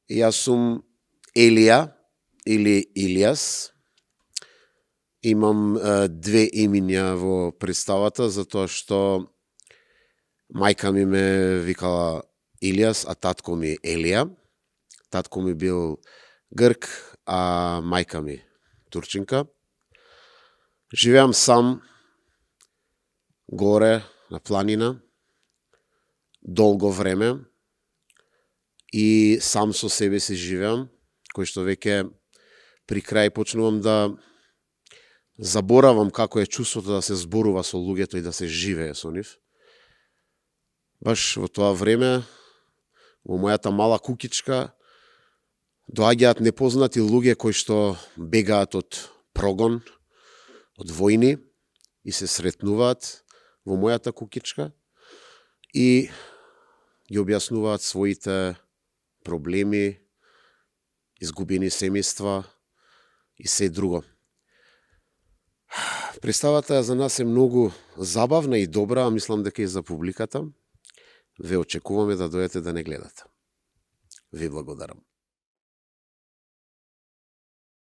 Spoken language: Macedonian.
Јас сум Елија или Илијас. Имам две имиња во представата, затоа што мајка ми ме викала Илијас, а татко ми Елија. Татко ми бил грк, а мајка ми турчинка. Живеам сам горе на планина долго време и сам со себе си живеам, кој што веќе при крај почнувам да заборавам како е чувството да се зборува со луѓето и да се живее со нив. Баш во тоа време, во мојата мала кукичка, доаѓаат непознати луѓе кои што бегаат од прогон, од војни и се сретнуваат во мојата кукичка и ги објаснуваат своите проблеми, изгубени семејства и се друго. Представата за нас е многу забавна и добра, а мислам дека и за публиката. Ве очекуваме да дојдете да не гледате. Ви благодарам.